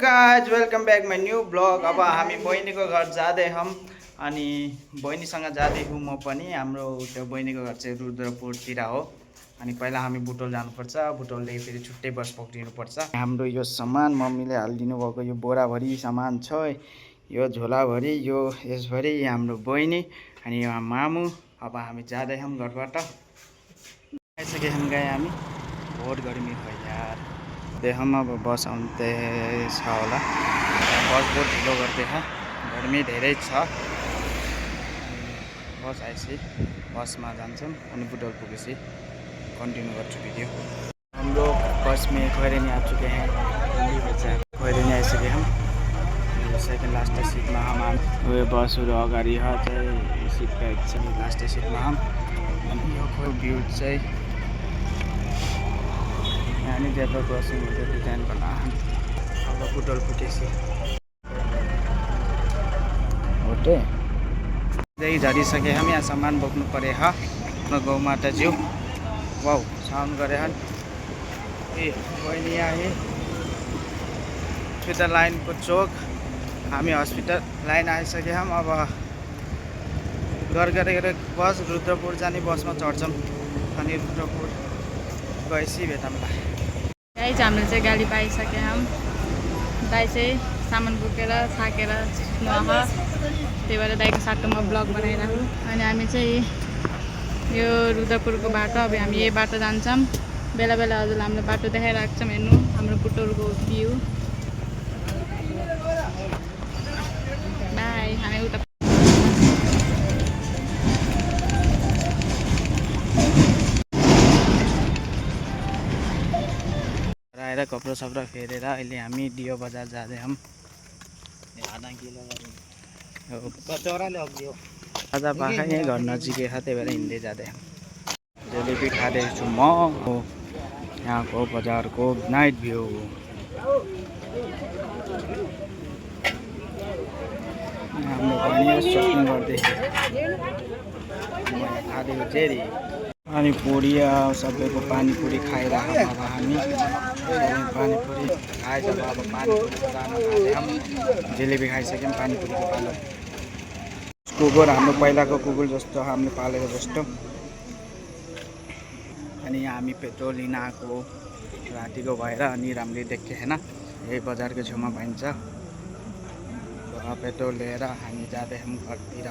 Guys welcome back my new blog. अब हामी बहिनीको घर जाँदै हौँ अनि बहिनीसँग जाँदै हौँ म पनि। हाम्रो त्यो बहिनीको घर चाहिँ रुद्रपुरतिर हो अनि पहिला हामी बुटोल जानुपर्छ। बुटोलदेखि फेरि छुट्टै बस पक्रिनुपर्छ। हाम्रो यो सामान मम्मीले हालिदिनु भएको यो बोराभरि सामान छ, यो झोलाभरि, यो यसभरि हाम्रो बहिनी अनि यो मामु। अब हामी जाँदै हौँ घरबाट। आइसकेका छौँ गए हामी। बहुत गर्मी भयो यार। हम अब बस आउँदैछ होला। बस बहुत ढिलो गर्दैछ, गर्मी धेरै छ। बस आएपछि बसमा जान्छौँ अनि बुटोल पुगेपछि कंटिन्यू गर्छु वीडियो। हम लोग बस में खैरेनी आ चुके हैं। खैरेनी आइसके हम सेकेंड लास्ट सीट में हम वे बस अगाडि सीट पैक लास्ट सीट में हम भ्यू चाहिँ यहाँ जेब्रा क्रसिङ हुँदै डिजाइन बना। अब बुटोल पुगेपछि होटे झरिसके हम। यहाँ सामान बोक्नु परे ह अपना गौ माता ज्यू। वाउ साउन्ड गरे हन ए बहिनी आए। हस्पिटल लाइन को चौक हामी हस्पिटल लाइन आइसके हम। अब गरेर बस रुद्रपुर जाने बस में चढ्छौँ अनि रुद्रपुर गएपछि भेटौँला। गाइस हामीले चाहिँ गाडी पाइसक्यौँ हम। दाइ चाहिँ सामान बोकेर थाकेर सुत्नु आह, त्यही भएर दाइको साटोमा ब्लग बनाइरहेको। अनि हामी चाहिँ यो रुद्रपुरको बाटो, अब हामी यही बाटो जान्छौँ। बेला बेला हजुरलाई हामीले बाटो देखाइरहेको छौँ। हेर्नु हाम्रो बुटोलको भ्यू। बाई हामी उता आएर कपडा सपडा फेरेर अहिले हामी डियो बजार जाँदै हौँ। आधा पाखा यहीँ घर नजिकै छ, त्यही भएर हिँड्दै जाँदै हौँ। जलेबी खाँदैछु म। यहाँको बजारको नाइट भ्यू। हाम्रो बहिनी सपिङ गर्दै खाँदैको चेरी अनि पुरी सबैको पानीपुरी खाइरहेको। अब हामी पानीपुरी खाइसक्यो। अब पानीपुरीको दाना खाँदै हौँ। जलेबी खाइसक्यौँ, पानीपुरीको पालो। कुकुर हाम्रो पहिलाको कुकुर जस्तो हामीले पालेको जस्तो। अनि यहाँ हामी पेट्रोल लिन आएको रातिको भएर अनि राम्ररी देखेन। यही बजारको छेउमा पाइन्छ। पेट्रोल लिएर हामी जाँदै हौँ घरतिर।